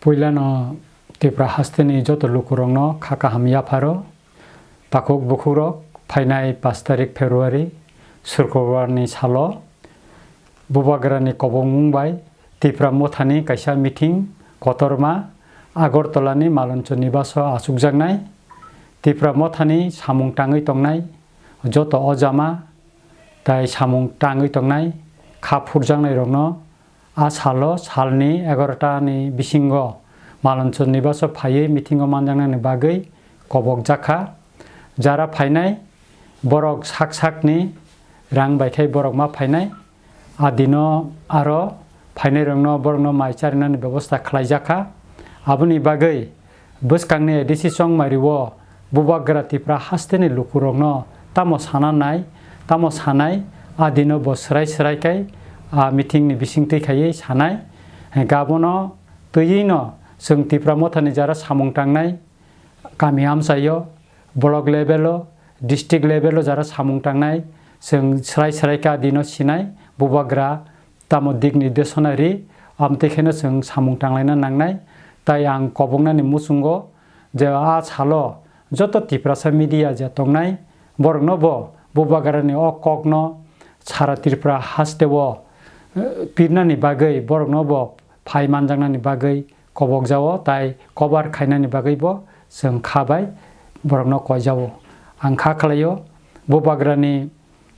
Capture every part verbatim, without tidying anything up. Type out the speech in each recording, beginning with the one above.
Puilano Tipra hasteni joto lukurokno kha kaham yapharo. Takhuk bukhukrok, phainai pash tarik February, Surkubarni salo Bubagrani kobongmung bai Tipra Mothani kaisa meeting kotorma Agartalani Maloncho Nibaso achukjaknai. Tipra Mothani samung tangwi tongnai joto ojama tai samung tangwi tongnai kha phurjaknairokno a salo salni egarota ni bisingo Maloncho Nibaso phaiwi meeting o manjaknani bagwi kobokjakha. Jara phainai borok sak sakni rang bai khai borok ma phainai. A dino aro phainairokno borokno mai charinani bebosta khlaijakha. Aboni bagwi bwskangni A D C chongmari o Bubagra Tipra hasteni lukurokno tamo sana nai, tamo sanai, a dino bo swrai swrai khai a meeting ni bisingtwi khaiwi sanai. Gabono twiwi no chwng Tipra Mothani jara samung tangnai, kami amchaio, block level o, district level o jara samung tangnai, chwng swrai swrai kha dino sinai, Bubagra tamo dik nirdeshona ri, amtwi kheno chwng samung tanglaina nangnai. Tai ang koboknani muchungo je a salo joto Tiprasa media je tongnai, borokno bo Bubagrani o kokno sara Tripura hasteo, eh, pirnani bagwi borokno bo phai manjaknani bagwi kobokjao, tai kobar khainani bagwi bo chwng kha bai borokno koijao. Ang kha khlaio, Bubagrani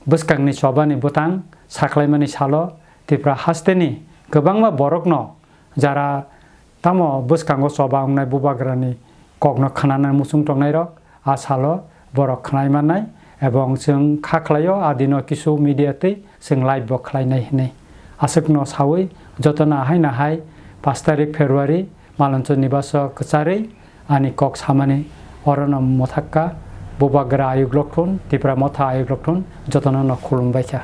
bwskangni chobani bwtang sakhlaimani salo Tripura hasteni kwbangma borokno jara tamo bwskango choba wngnai Bubagrani kokno khwnana muchung tongnairok, a salo borok khwnai mannai, ebong chwng kha khlaio, a dino kisu media twi chwng live bo khlainai hinwi. Aswkno sawi jotono ahai nahai pash tarik February Maloncho Nibaso kwcharwi ani kok samani orono mwthakka. Bubagra ayuk lokthun, Tipra Motha ayuk lokthun, jotono no khulumbaikha.